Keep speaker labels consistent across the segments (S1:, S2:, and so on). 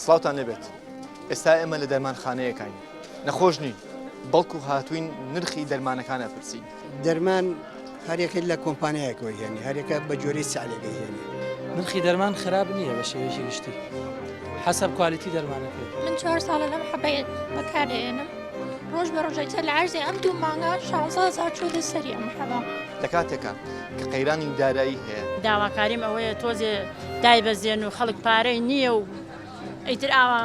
S1: سڵاوتان لێبێت ئێستا ئێمە لە دەرمانخانەیەکاین نەخۆش نین بەڵکو هاتوین نرخی دەرمانەکان ئەپرسین.
S2: دەرمان هەریەکە لە کۆمپانیایەکەوە هێنی هەریەکە بە جۆرەی سعرێکە هێنی.
S3: نرخی دەرمان خراپ نییە بە شێوەیەکی گشتی حەسەب کوالیتی دەرمانەکەی.
S4: من چوار ساڵە لەم حەبەیە بەکاردەهێنم ڕۆژ بە ڕۆژ ئیتر لە عەرزی ئەم دوو مانگە 16 هەزار چۆتە سەری ئەم حەبە.
S1: لە کاتێکا کە قەیرانی دارایی هەیە.
S5: داواکاریم ئەوەیە تۆزێ دایبەزێن و خەڵک پارەی نییە و ئیتر ئاوا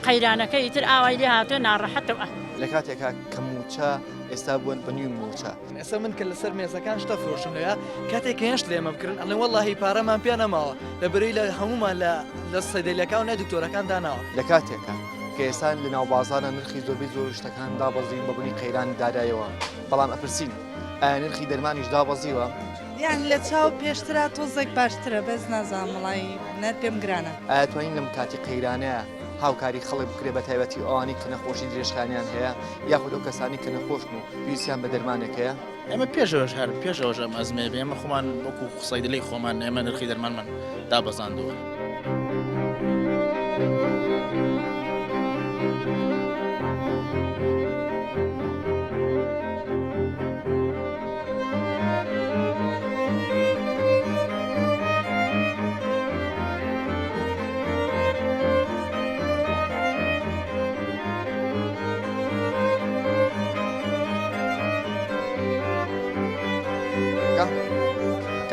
S5: قەیرانەکە ئیتر ئاوای لێ هاتووە ناڕەحەتە و.
S1: لە کاتێکا کە مووچە ئێستا بووە بە نیو مووچە.
S6: ئێستا من کە لەسەر مێزەکان شتە فرۆشم لەوێ کاتێک کە هێشت لێمە بکرن ئەڵێن وەڵاهی پارەمان پێ نەماوە لە بەرەی لە هەمومان لە لە سەیدەلیەکان و نای دکتۆرەکان داناوە.
S1: لە کاتێکا کە ئێستا لە ناو بازاڕا نرخی زۆربەی زۆری شتەکان دابەزیون بە بۆنەی قەیرانی دارایەوە، بەڵام ئەپرسین ئایا نرخی دەرمانیش دابەزیوە؟
S7: یانی لە چاو پێشترا تۆزێک باشترە بەس نازانم وەڵایی نە پێم گرانە.
S1: ئایا توانین لەم کاتی قەیرانەیا هاوکاری خەڵک بکرێت بە تایبەتی ئەوانەی کە نەخۆشی درێژخایەنیان هەیە یاخود ئەو کەسانەی کە نەخۆشن و پێویستیان بە دەرمانێک هەیە؟
S8: ئێمە پێش ئەوەش هەر پێش ئەوەش ئەم ئەزمەیە بێ ئێمە خۆمان وەکو سەیدلەی خۆمان ئێمە نرخی دەرمانمان دابەزاندووە.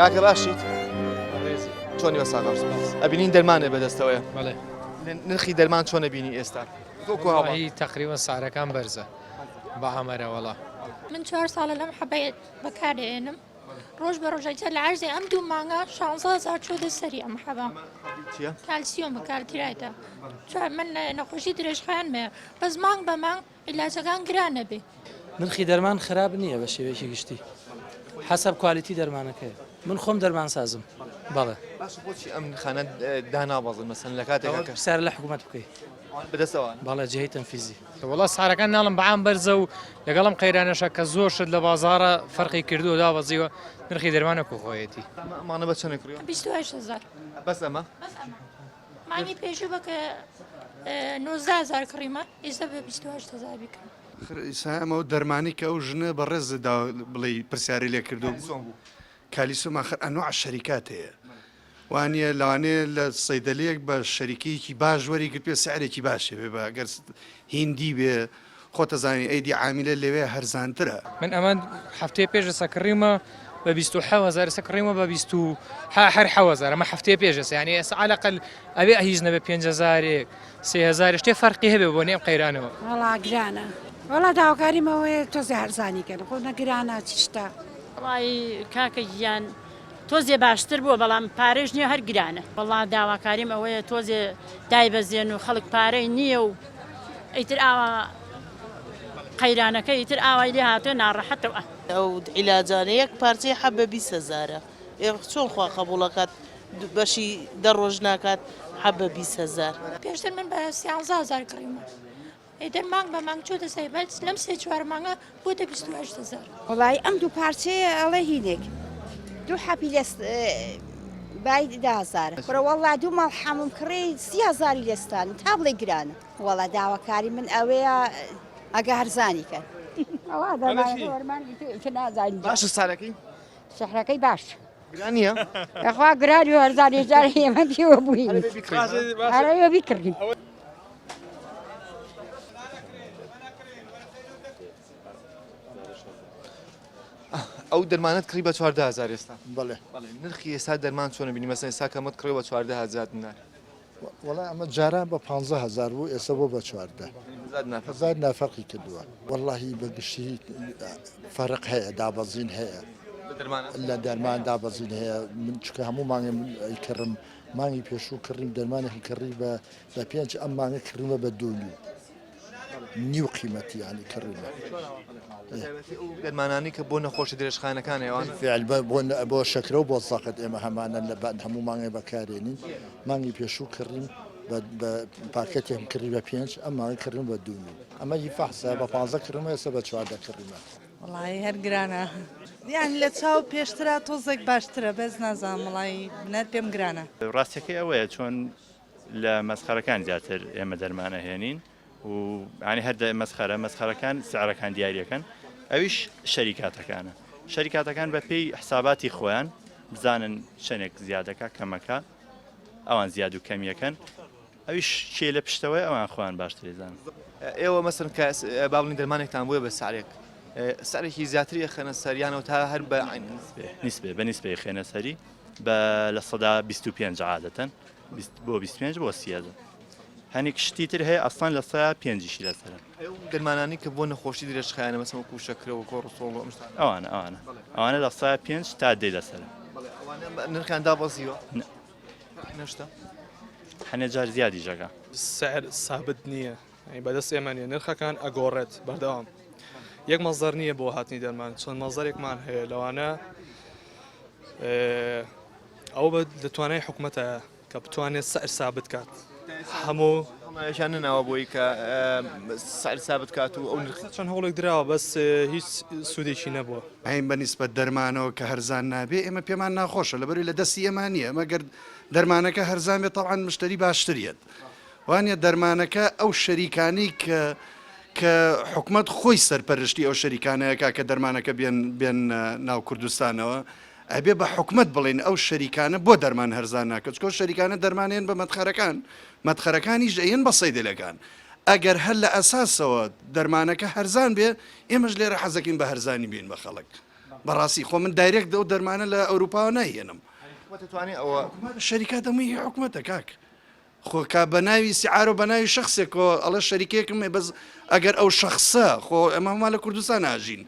S1: کاکە باشیت چۆنی بە ساغ ئەبینین دەرمانێ بەدەستەوەیە نرخی دەرمان چۆنە بینی ئێستا
S9: تقریبا سارەکان بەرزە بە ئامەرە وەڵا.
S4: من چوار ساڵە لەم حەبەیە بەکاردەهێنم ڕۆژ بە ڕۆژ ئیتر لە عەرزی ئەم دوو مانگە 16 هەزار چۆتە سەری ئەم حەبە
S1: چییە؟
S4: کالسیۆمە کالتیرایتە چوار من نەخۆشی درێژخایەنم هەیە بەس مانگ بە مانگ عیلاجەکان گران ئەبێ.
S3: نرخی دەرمان خراپ نییە بە شێوەیەکی گشتی حەسەب کوالیتی دەرمانەکەیە من خۆم دەرمانسازم بەڵێ.
S1: باشە بۆچی ئەم نرخانە دانابەزن مەسەن لە کاتێکا کە.
S3: پرسیار لە حکومەت بکەی.
S1: بەدەست ئەوانە.
S3: بەڵێ جێی تەنفیزی.
S9: وەڵا سعرەکان ناڵم بەعام بەرزە و لەگەڵ ئەم قەیرانەشا کە زۆر شت لە بازاڕە فەرقی کردووە دابەزیوە نرخی دەرمان وەکو خۆیەتی.
S1: ئەمە ئەمانە بە چەنە کڕیوە؟
S4: 28 هەزار.
S1: بەس ئەمە؟
S4: بەس ئەمە. مانگی پێشوو بە کە 19 هەزار کڕیمە ئێستا بە 28 هەزار بیکڕم.
S10: ئاخر ئیسا ئەمە ئەو دەرمانەی کە ئەو ژنە بەڕێزت دا بڵێی پرسیاری لێ کردووە
S1: کالیسۆم بوو.
S10: کالیسۆم ئاخر ئەنواع شەریکات هەیە وانیە لەوانەیە لە سەیدەلیەک بە شەریکەیەکی باش وەری گرتبێ سعرێکی باشی هەبێ بە گەر هیندی بێ خۆتەزانی ئەیدی عامیلە لەوێ هەرزانترە.
S9: من ئەمە هەفتەی پێش ئێستا کڕیومە بە 27 هەزار ئێستا کڕیومە بە 20 و هەر حەوەزار ئەمە هەفتەی پێش ئێستا یانی ئێستا عەلەقەل ئەبێ هیچ نەبێ پێنج هەزارێک سێ هەزارێ شتێ فەرقی هەبێ بۆ نێم قەیرانەوە.
S11: وەڵا گرانە وەڵا داواکاریم ئەوەیە تۆزێ هەرزانی کەن خۆ نە گرانە چ شتە.
S5: وەڵایی کاکە گیان تۆزێ باشتر بووە بەڵام پارەش نیە هەر گرانە. وەڵا داواکاریم ئەوەیە تۆزێ دایبەزێن و خەڵک پارەی نییە و ئیتر ئاوا قەیرانەکە ئیتر ئاوای لێ هاتووە ناڕەحەتە و.
S12: ئەو عیلاجانە یەک پارچەی حەب بە 20 هەزارە ئێ چۆن خوا قەبوڵەکات بەشی دە ڕۆژ ناکات حەب بە 20 هەزار.
S4: پێشتر من بە سیانزە هەزار کڕیومە ئیتر مانگ بە مانگ چۆتە سەر بەس لەم سێ چوار مانگە بۆتە 28 هەزار.
S11: وەڵایی ئەم دوو پارچەیە ئەڵێ هینێک دوو حەپی لێ بای دە هەزارە کوڕە وەڵا دوو ماڵ حەمم کڕی سی هەزاری لێ ستاندم تا بڵێ گرانە وەڵا داواکاری من ئەوەیە ئەگە هەرزانی کەن. وەڵا دەرمانەکە وەرمان گرتووە ئیتر نازانین.
S1: باشە سارەکەی؟
S11: سحرەکەی باش.
S1: گران نییە؟
S11: یاخوا گرانی و هەرزانی جارێ ئێمە پێوە بووین. هەرەوێ بیکڕین.
S1: ئەو دەرمانەت کڕی بە 14 هەزار ئێستا
S13: بەڵێ
S1: نرخی ئێستا دەرمان چۆنە بینی مەسەن ئێستا کەمت کڕی بە 14 هەزار دینار
S13: وەڵا ئەمە جاران بە 15 هەزار بوو ئێستا بۆ بە 14 هەزار نافەرقی کردووە وەڵاهی بە گشتی فەرق هەیە دابەزین هەیە لە دەرمان دابەزین هەیە من چکە هەموو مانگێ من ئەیکڕم مانگی پێشوو کڕیم دەرمانێکم کڕی بە بە پێنج ئەم مانگە کڕیمە بە دوو نیو نیو قیمەتی یانی کڕیمە.
S1: دەرمانانی کە بۆ نەخۆشی درێژخایەنەکان ئەوان
S13: فعل بۆ بۆ شەکرە و بۆ زەخت ئێمە هەمانە لە بەند هەموو مانگێ بەکارێنین مانگی پێشوو کڕیم بە پاکەتێکم کڕی بە پێنج ئەم مانگە کڕیم بە دوو نیو ئەمە هی فەحسە بە پانزە کڕیمە ئێستا بە 14 کڕیمە.
S7: وەڵایی هەر گرانە یانی لە چاو پێشترا تۆزێک باشترە بەس نازانم وەڵایی نە پێم گرانە.
S14: ڕاستیەکەی ئەوەیە چۆن. لە مەسخەرەکان زیاتر ئێمە دەرمان ئەهێنین و ینی هەر مەسخەرە مەسخەرەکان سعرەکان دیاریەکەن ئەویش شەریکاتەکانە شەریکاتەکان بە پێی حساباتی خۆیان بزانن چەندێک زیادەکە کەمەکە ئەوان زیاد و کەمیەکەن ئەویش کێ لە پشتەوەی ئەوان خۆیان باشتری زان.
S1: ئێوە مەسەن کە با بڵێین دەرمانێکتان بۆیە بە سعرێک سعرێکی زیاتری ئەخەنە سەر یانەوە تا هەر بە عین
S14: نیسبێ بە نیسبێ خێنە سەری بە 25% عادەتەن بۆ 25 بۆ 30 هەنێک شتی تر هەیە ئەسڵەن لە سەیا پێنجیشی لەسەرە.
S1: ئەو دەرمانانەی کە بۆ نەخۆشی درێژخایەنە مەسەن وەکوو شەکرە و کۆڕسۆڵ و ئەم شتانە.
S14: ئەوانە ئەوانە ئەوانە لە سەیا پێنج تا دەی لەسەرە.
S1: بەڵێ ئەوانە نرخیان دابەزیوە؟
S14: نا.
S1: نەشتا؟
S14: هەنێ جار زیادیش ئەکا.
S15: سعر سابت نییە یانی بەدەست ئێمە نییە نرخەکان ئەگۆڕێت بەردەوام یەک مەزەر نییە بۆ هاتنی دەرمان چەند مەزەرێکمان هەیە لەوانە ئەو بە لە توانای حکومەتە کە بتوانێت سعر سابت کات هەموو
S1: هەڵناوێکیان نەناوە بۆی کە سعر سابت کات و ئەو نرخ
S15: چەند هەوڵێک دراوە بەس هیچ سوودێکی نەبووە.
S10: ئەین بە نیسبەت دەرمانەوە کە هەرزان نابێ ئێمە پێمان ناخۆشە لەبەروی لە دەستی ئێمە نییە ئەمە گەر دەرمانەکە هەرزان بێت تەبعەن مشتەری باشتر یەت وانە دەرمانەکە ئەو شەریکانەی کە کە حکومەت خۆی سەرپەرشتی ئەو شەریکانەیەکە کە دەرمانەکە بێن بێن ناو کوردستانەوە ئەبێ بە حکومەت بڵێن ئەو شەریکانە بۆ دەرمان هەرزان ناکەن چکۆ شەریکانە دەرمانێن بە مەدخەرەکان مەدخەرەکانیش ئەیەن بە سەیدەلەکان ئەگەر هەر لە ئەساسەوە دەرمانەکە هەرزان بێ ئێمەش لێرە حەزەکەین بە هەرزانی بین بە خەڵک بەڕاستی خۆ من direct ئەو دەرمانە لە ئەوروپاوە نایهێنم
S1: حکومەت دەتوانێت ئەوە
S10: شەریکات هەمووی هی حکومەتە کاک خۆ کا بە ناوی سیعارۆ بە ناوی شەخسێکەوە ئەڵێ شەریکێکم هەیە بەس ئەگەر ئەو شەخسە خۆ ئێمە هەموومان لە کوردستان ئاژین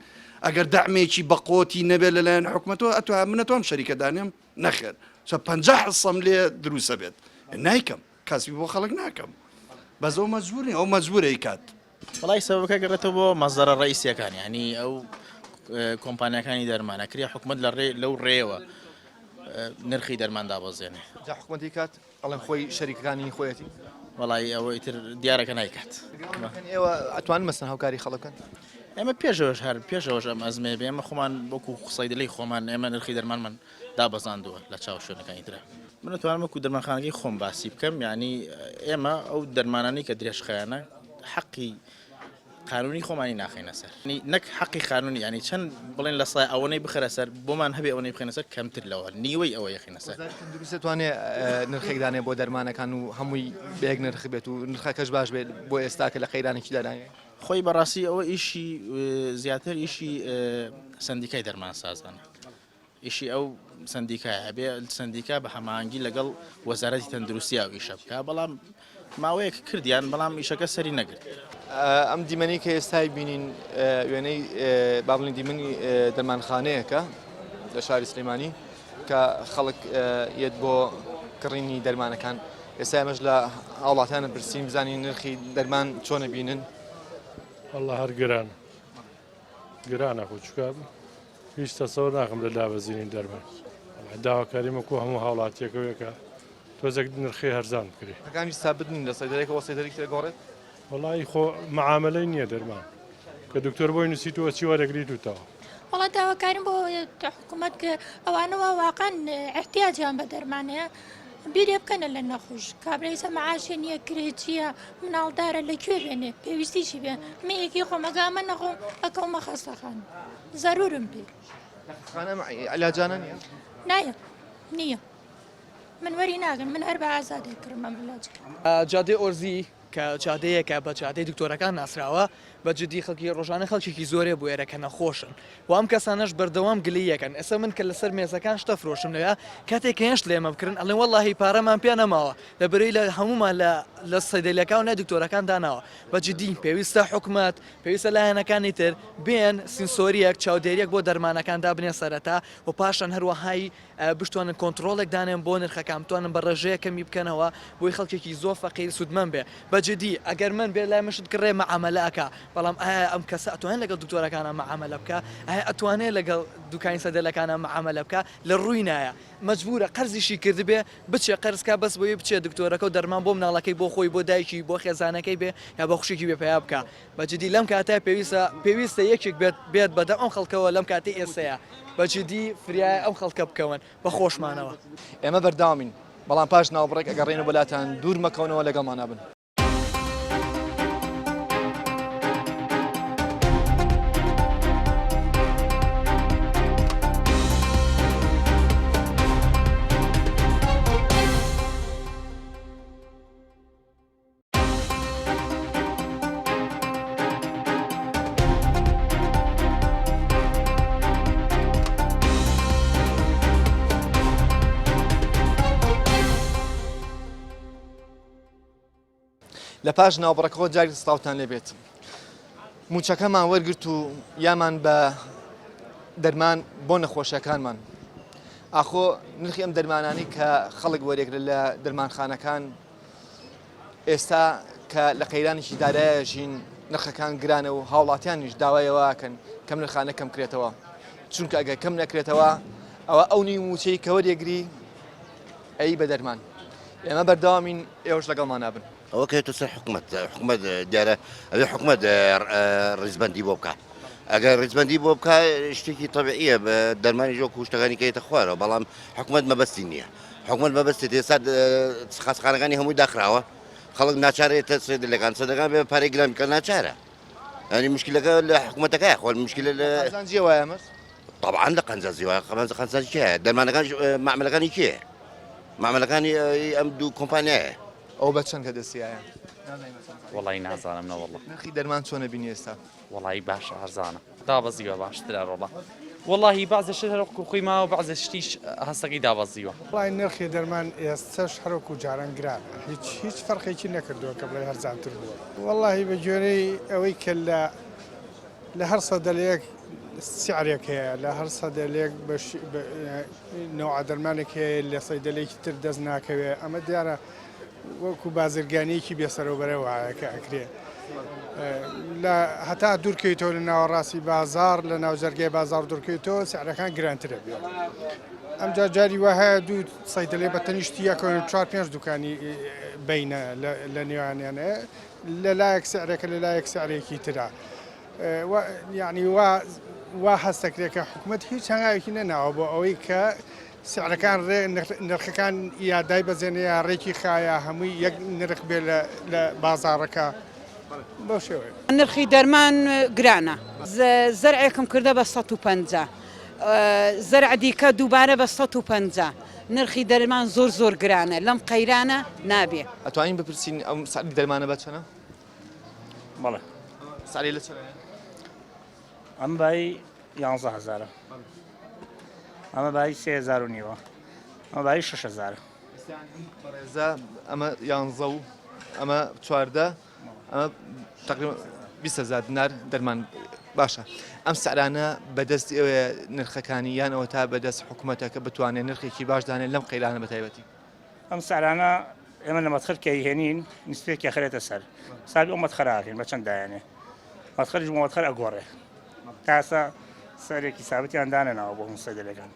S10: ئەگەر دەعمێکی بەقۆتی نەبێت لەلایەن حکومەتەوە ئەتوان من ئەتوام شەریکە دانێم نەخێر چە 50 حسەم لێ دروسە بێت نایکەم کاسبی بۆ خەڵک ناکەم بەس ئەو مەجبور نیە ئەو مەجبورە ئەیکات.
S8: وەڵای سەبەبەکە گەڕێتەوە بۆ مەزدەرە ڕەئیسیەکان یانی ئەو کۆمپانیاکانی دەرمان ئەکرێ حکومەت لە ڕێ لەو ڕێیەوە نرخی دەرمان دابەزێنێ.
S1: جا حکومەت ئەیکات؟ ئەڵێن خۆی شەریکەکانی خۆیەتی.
S8: وەڵایی ئەوە ئیتر دیارە کە نایکات.
S1: ئێوە ئەتوانن مەسەن هاوکاری خەڵک بکەن؟
S8: ئێمە پێشەوەش هەر پێشەوەش ئەم ئەزمەیە بێ ئێمە خۆمان وەکو سەیدەلەی خۆمان ئێمە نرخی دەرمانمان دابەزاندووە لە چاو شوێنەکانی ترا. من ئەتوانم وەکو دەرمانخانەکەی خۆم باسی بکەم یانی ئێمە ئەو دەرمانانەی کە درێژخایەنە حەقی قانونی خۆمانی ناخەینە سەر نەک حەقی قانونی ینی چەند بڵێن لە سای ئەوەی بخەرە سەر بۆمان هەبێ ئەوەی بخەنە سەر کەمتر لەوە نیوەی ئەوە یەخینە سەر
S1: تەندروستی توانێ نرخێک دانێ بۆ دەرمانەکان و هەمووی بە یەک نرخ بێت و نرخەکەش باش بێت بۆ ئێستا کە لە قەیرانێکی دانایە
S8: خۆی بەڕاستی ئەوە ئیشی زیاتر ئیشی سندیکای دەرمانسازانە ئیشی ئەو سەندیکایە ئەبێ سەندیکا بە هەماهەنگی لەگەڵ وەزارەتی تەندروستی ئەو ئیشە بکا بەڵام ماوەیەک کردیان بەڵام ئیشەکە سەری نەگرت.
S1: ئەم دیمەنەی کە ئێستای بینین وێنەی با بڵێین دیمەنی دەرمانخانەیەکە لە شاری سلێمانی کە خەڵک یەت بۆ کڕینی دەرمانەکان ئێستا ئێمەش لە هاوڵاتیانە پرسین بزانین نرخی دەرمان چۆنە بینن.
S16: والله هەر گرانە گرانە خۆ چونکە هیچ تەسەور ناکەم لە دابەزینی دەرمان داواکاریم وەکو هەموو هاوڵاتیەکەوەیە کە تۆزێک نرخی هەرزان بکرێ.
S1: نرخەکانیش سابت نین لە سەیدەلەیەکەوە بۆ سەیدەلەیەکی تر ئەگۆڕێت؟
S16: وەڵایی خۆ معامەلەی نییە دەرمان کە دکتۆر بۆی نووسیتووە چی وەرەگریت و تەواو.
S4: وەڵا داواکاریم بۆ حکومەت کە ئەوانە وا واقعا احتیاجیان بە دەرمان هەیە بیرێ بکەنە لە نەخوش کابرا ئیسا معاشێ نییە کرێچییە مناڵدارە لە کوێ بێنێ پێویستیشی بێ من یەکی خۆم ئەگە ئەمە نەخۆم ئەکەومە خەستەخانە زەرورم پێ.
S1: لە خەستەخانە ئەم عیلاجانە نییە؟
S4: نایە نییە من وەری ناگرم من هەر بە ئازادێ کڕم ئەم عیلاجە.
S6: جادەی ئۆرزی کە جادەیەکە بە جادەی دکتۆرەکان ناسراوە، بە جدی خەڵکی ڕۆژانە خەڵکێکی زۆرێ بۆ ئێرە کە نەخۆشن و ئەم کەسانەش بەردەوام گلەییەکەن ئێستا من کە لەسەر مێزەکان شتە فرۆشم لەوێ کاتێک کە هێشت لە ئێمە بکرن ئەڵێن وەڵاهی پارەمان پێ نەماوە لە بەرەی لە هەموومان لە لە سەیدەلەکان و لای دکتۆرەکان داناوە بە جدی پێویستە حکومەت پێویستە لایەنەکانی تر بێن سینسۆریەک چاودێریەک بۆ دەرمانەکان دابنێن سەرەتا و پاشان هەروەهای بشتوانن کۆنتڕۆڵێک دانێن بۆ نرخەکان بتوانن بە ڕێژەیەک کەمی بکەنەوە بۆی خەڵکێکی زۆر فەقیر سوودمەند بێ بە جدی ئەگەر من بێ لای من شت کڕێ مەعامەلە ئەکا بەڵام ئایا ئەم کەسە ئەتوانێ لەگەڵ دکتۆرەکانا مەعامەلە بکا ئایا ئەتوانێ لەگەڵ دوکانی سەدەلەکانا مەعامەلە بکا لە ڕووی نایە مەجبورە قەرزیشی کردبێ بچێ قەرز کا بەس بۆی بچێ دکتۆرەکە و دەرمان بۆ مناڵەکەی بۆ خۆی بۆ دایکی بۆ خێزانەکەی بێ یا بۆ خوشکی بێ پەیا بکا بە جدی لەم کاتە پێویستە پێویستە یەکێک بێت بێت بەدەم ئەم خەڵکەوە لەم کاتەی ئێستەیە بە جدی فریای ئەم خەڵکە بکەون بە خۆشمانەوە.
S1: ئێمە بەردەوامین. بەڵام پاش ناوبڕێک ئەگەڕێنەوە بەلاتان دوور مەکەونەوە لەگەڵمانا بن. لە پاش ناوبڕەکەوە جاری سڵاوتان لێبێت موچەکەمان وەرگرت و یامان بە دەرمان بۆ نەخۆشیەکانمان ئاخۆ نرخی ئەم دەرمانانی کە خەڵک وەرێگرە لە دەرمانخانەکان ئێستا کە لە قەیرانێکی دارایە ژین نرخەکان گرانە و هاوڵاتیانیش داوای ئەوەکەن کەم نرخانە کەم کرێتەوە چونکە ئەگەر کەم نەکرێتەوە ئەوە ئەو نیو موچەی کە وەریەگری ئەی بە دەرمان ئێمە بەردەوامین ئێوەش لەگەڵمان نابن.
S17: ئەوە کەوێتە سەر حکومەت حکومەت دیارە ئەوێ حکومەت ڕیزبەندی بۆ بکات ئەگەر ڕیزبەندی بۆ بکە شتێکی تەبیعیە دەرمانی ژۆ کوشتەکانی کەیتە خوارەوە بەڵام حکومەت مەبەستی نییە حکومەت مەبەستی ئێستا خەستەخانەکانی هەمووی داخراوە خەڵک ناچارێتە سێدلەکان سەدەکان بێ پارەی گران بکە ناچارە ینی مشکلەکە لە حکومەتەکە خۆ مشکلە لە
S1: قازانجی وایە مەس
S17: طبعا لە قەنجازی وایە قەنج قەنجازی کێ دەرمانەکان معملەکانی کێ معملەکانی ئەم دوو کۆمپانیایە
S1: ئەو بە چەند کە دەستیایە
S18: وەڵی نازانم نەوەڵە
S1: نرخی دەرمان چۆنە بینی ئێستا
S18: وەڵی باشە هەرزانە دابەزیوە باشترە ڕۆڵە. وەڵاهی بەعزێ شت هەر وەکو خۆی ماوە بەعزێ شتیش هەستەکەی دابەزیوە.
S19: وەڵای نرخی دەرمان ئێستەش هەر وەکو جاران گرانە هیچ هیچ فەرقێکی نەکردووە کە بڵێی هەرزانتر بووە. وەڵاهی بە گوێرەی ئەوەی کە لە لە هەر سەدەلەیەک سعرێک هەیە لە هەر سەدەلێک بە نەوعە دەرمانێک هەیە لە سەیدەلێکی تر دەست ناکەوێ ئەمە دیارە وەکو بازرگانیەکی بێسەرەوبەرە وایە کە ئەکرێ لە هەتا دوورکەیتەوە لە ناوەڕاستی بازار لە ناو جەرگای بازار دوورکەیتەوە سعرەکان گرانترە بێت ئەمجا جاری وا هەیە دوو سەیدەلێ بە تەنیشتی یەکەوە چوار پێنج دوکانی بینە لە نێوانیانە لە لایەک سعرێکە لە لایەک سعرێکی ترە یعنی وا وا هەستەکرێت کە حکوومەت هیچ هەنگاوێکی نەناوە بۆ ئەوەی کە سعرەکان ڕێ نرخەکان یا دایبەزێنێ یا ڕێکی خا یا هەمووی یەک نرخ بێ لە لە بازاڕەکە بەو شێوەیە.
S20: نرخی دەرمان گرانە زەرعێکم کردە بە 150 زەرع دیکە دووبارە بە 150 نرخی دەرمان زۆر زۆر گرانە لەم قەیرانە نابێ.
S1: ئەتوانین بپرسین ئەم سعری دەرمانە بە چەنە؟
S21: بەڵێ.
S1: سعری لە چەنە؟
S21: ئەم بای یانزە هەزارە ئەمە بای سێ هەزار و نیوە ئەمە بای شەش هەزارە.
S1: بەڕێزە ئەمە یانزە و ئەمە چواردە ئەمە تقریبا 20 هەزار دینار دەرمان باشە ئەم سعرانە بەدەست ئێوە نرخەکانی یان ئەوە تا بەدەست حکوومەتەکە بتوانێت نرخێکی باش دانێت لەم قەیرانە بەتایبەتی
S21: ئەم سعرانە ئێمە لە مەدخەل کە ئەیهێنین نسبەیەکی ئەخرێتە سەر حسابی ئەو مەدخەرە ئەکەین بە چەند دایەنێ مەدخەلیش بۆ مەدخەل ئەگۆڕێ تا ئێستا سعرێکی سابتیان دانەناوە بۆ هەموو سەدەلەکان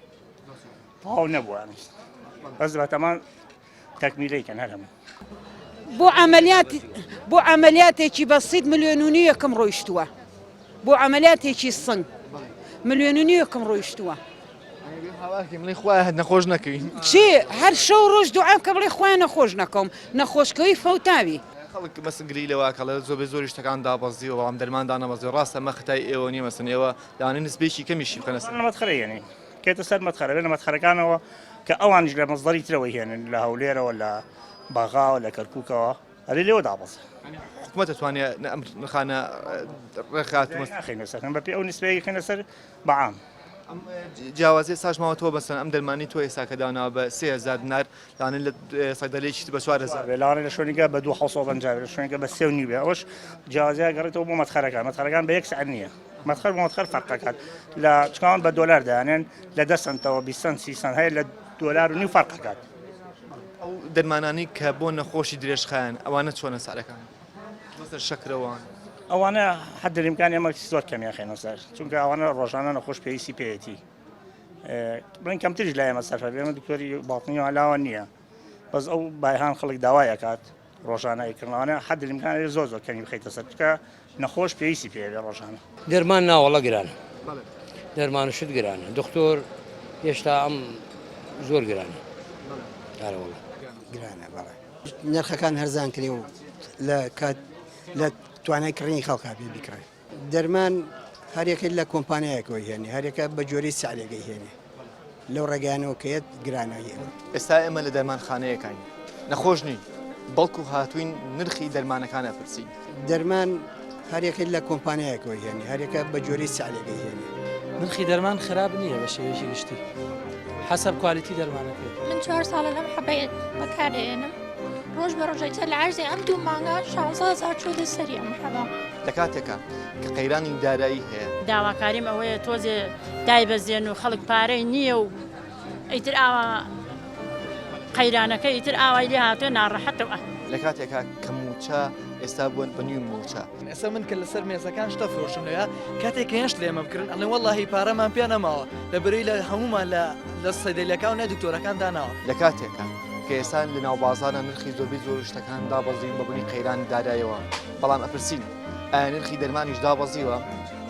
S21: تەواو نەبووە بەس بەتەمان تەکمیلەی کەن هەر هەموو
S20: بۆ عەمەلیات بۆ عەمەلیاتێکی بەسیت ملیۆن و نیوێکم ڕۆیشتووە بۆ عەمەلیاتێکی سنگ ملیۆن و نیوێکم ڕۆیشتووە.
S1: بڵێ خوایە هەر نەخۆش نەکەوین.
S20: چی هەر شەو ڕۆژ دوعا بکە بڵێ خوایە نەخۆش نەکەوم نەخۆشکەوی فەوتاوی.
S1: خەڵک مەسن گلەیی لەوە ئەکا ئەڵێ زۆربەی زۆری شتەکان دابەزیوە بەڵام دەرمان دانەبەزیوە ڕاستە ئەمە خەتای ئێوە نیە مەسن ئێوە لەوانەیە نسبەیەکی کەمیشی بخەنە سەر.
S21: لە مەدخەرە یەنی کێتە سەر مەدخەرە لە مەدخەرەکانەوە کە ئەوانیش لە مەسدەری ترەوە هێنن لە هەولێرەوە لە بەغاوە لە کەرکوکەوە ئەبێ لێوە دابەزێ.
S1: حکومەت ئەتوانێ ئەم نرخانە ڕێکخات و.
S21: ناخەینە سەر بەپێی ئەو نسبەیە خەینە سەر بە عام.
S1: ئەم جیاوازیە ساش ماوەتەوە بەسەن ئەم دەرمانی تۆ ئێستا کە داناوە بە 3000 دینار لەوانەیە لە سەیدەلەیەکی تر بە 4000
S21: بێ لەوانەیە لە شوێنێکە بە 2750 بێ لە شوێنێکە بە سێ و نیو بێ ئەوەش جیاوازیە گەڕێتەوە بۆ مەدخەرەکان مەدخەرەکان بە یەک سعر نییە مەدخەر بۆ مەدخەر فەرق دەکات لە چکاوان بە دۆلار دانێن لە دە سەنتەوە 20 سەنت 30 سەنت هەیە لە دۆلار و نیو فەرق دەکات.
S1: ئەو دەرمانانەی کە بۆ نەخۆشی درێژخایەن ئەوانە چۆنە سعرەکان مەسەر شەکرەوان؟
S21: ئەوانە حد الامکان ئێمە زۆر کەمیان خێنە سەر چونکە ئەوانە ڕۆژانە نەخۆش پێویستی پێیەتی بڵێن کەمتریش لای ئێمە سەرفە بێ ئێمە دکتۆری باڵتنی لاوە نییە بەس ئەو بایهان خەڵک داوای ئەکات ڕۆژانە ئەیکڕنەوانە حد الامکان ئەوێ زۆر زۆر کەمی بخەیتە سەر چونکە نەخۆش پێویستی پێ بێ ڕۆژانە.
S22: دەرمان ناوەڵە گرانە دەرمان و شت گرانە دکتۆر هێشتا ئەم زۆر گرانە ئارەوەڵە.
S2: گرانە بەڵێ. نرخەکان هەرزان کرێ و لە کات لە توانای کڕینی خەڵکا بێ بیکڕێ. دەرمان هەریەکەی لە کۆمپانیایەکەوە هێنێ هەریەکە بە جۆرەی سعرێکەی هێنێ لەو ڕێگایانەوە کە یەت گرانە هێنێ.
S1: ئێستا ئێمە لە دەرمانخانەیەکاین نەخۆش نین بەڵکو هاتووین نرخی دەرمانەکان ئەپرسین.
S2: دەرمان هەریەکەی لە کۆمپانیایەکەوە هێنێ هەریەکە بە جۆرەی سعرێکەی هێنێ.
S3: نرخی دەرمان خراپ نییە بە شێوەیەکی گشتی حەسەب کوالیتی دەرمانەکەی.
S4: من چوار ساڵە لەم حەبەیە بەکاردەهێنم ڕۆژ بە ڕۆژ ئیتر لە عەرزی ئەم دوو مانگە 16 هەزار چۆتە سەری ئەم حەبە.
S1: لە کاتێکا کە قەیرانی دارایی هەیە.
S5: داواکاریم ئەوەیە تۆزێ دایبەزێن و خەڵک پارەی نییە و ئیتر ئاوا قەیرانەکە ئیتر ئاوای لێ هاتووە ناڕەحەتە و.
S1: لە کاتێکا کە مووچە ئێستا بووە بە نیو مووچە.
S6: ئێستا من کە لەسەر مێزەکان شتە فرۆشم لەوێ کاتێک کە هێشت لێمە بکرن ئەڵێن وەڵاهی پارەمان پێ نەماوە لە بەرەی لە هەمومان لە لە سەدەلەکان و نە دکتۆرەکان داناوە.
S1: لە کاتێکا کە ئێستا لە ناو بازاڕا نرخی زۆربەی زۆری شتەکان دابەزین بە بونی قەیرانی دارایەوە، بەڵام ئەپرسین ئایا نرخی دەرمانیش دابەزیوە؟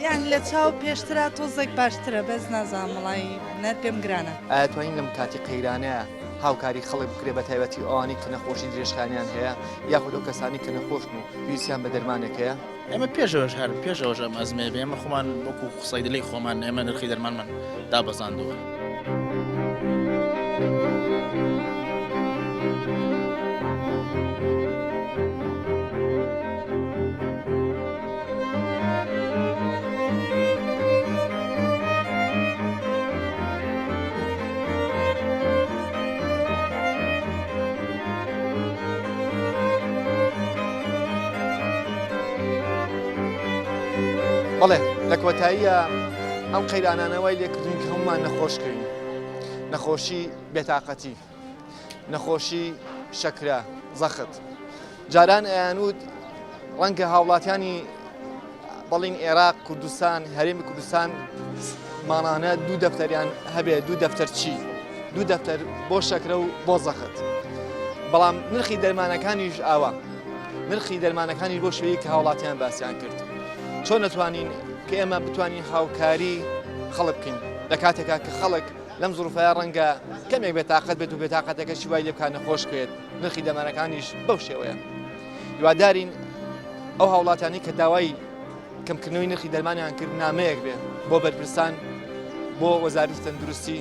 S7: یانی لە چاو پێشترا تۆزێک باشترە بەس نازانم وەڵای نەر پێم گرانە.
S1: ئایا توانین لەم کاتی قەیرانەیا هاوکاری خەڵک بکرێت بە تایبەتی ئەوانەی کە نەخۆشی درێژخایەنیان هەیە یاخود ئەو کەسانەی کە نەخۆشن و پێویستیان بە دەرمانێک هەیە؟
S8: ئێمە پێشەوەش هەر پێشەوەش ئەم ئەزمەیە بێ ئێمە خۆمان وەکو سەیدلەی خۆمان ئێمە نرخی دەرمانمان دابەزاندووە.
S1: بەڵێ لە کۆتاییە ئەم قەیرانانە وای لێکردوین کە هەمومان نەخۆش کەوین نەخۆشی بێتاقەتی نەخۆشی شەکرە، زەخت. جاران ئەیانوت ڕەنگە هاوڵاتیانی بەڵین عێراق کوردستان هەرێمی کوردستان ماڵانە دوو دەفتەریان هەبێ دوو دەفتەر چی دوو دەفتەر بۆ شەکرە و بۆ زەخت بەڵام نرخی دەرمانەکانیش ئاوا نرخی دەرمانەکانی بۆ شوێی کە هاوڵاتیان باسییان کرد چۆن نەتوانین کە ئێمە بتوانین هاوکاری خەڵک بکەین لە کاتێکا کە خەڵک لەم زروفەیا ڕەنگە کەمێک بێتاقەت بێت و بێتاقەتەکەشی وای لێ بکات نەخۆش بکەوێت، نرخی دەرمانەکانیش بەو شێوەیە. هیوادارین ئەو هاوڵاتیانەی کە داوای کەمکردنەوەی نرخی دەرمانیان کرد نامەیەک بێ بۆ بەرپرسان بۆ وەزارەتی تەندروستی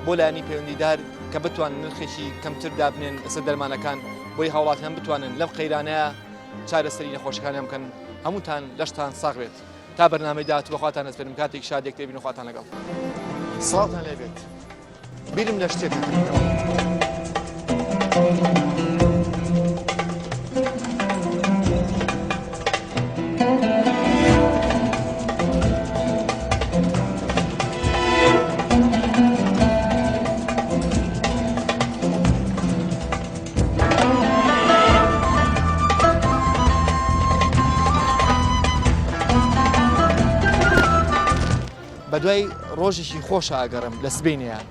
S1: بۆ لایەنی پەیوەندیدار کە بتوانن نرخێکی کەمتر دابنێن لەسەر دەرمانەکان بۆی هاوڵاتیان بتوانن لەم قەیرانەیە چارەسەری نەخۆشەکانیان بکەن هەمووتان لەشتان ساغ بێت. تا بەرنامەی داهاتوو بەخواتان ئەسپێرم کاتێکی شاد یەکتر بین و خواتان لەگەڵ. سڵاوتان لێ بێت بیرم لە شتێک دەکردەوە. بەدوای ڕۆژێکی خۆشا ئەگەڕێم لە سبەینێیان.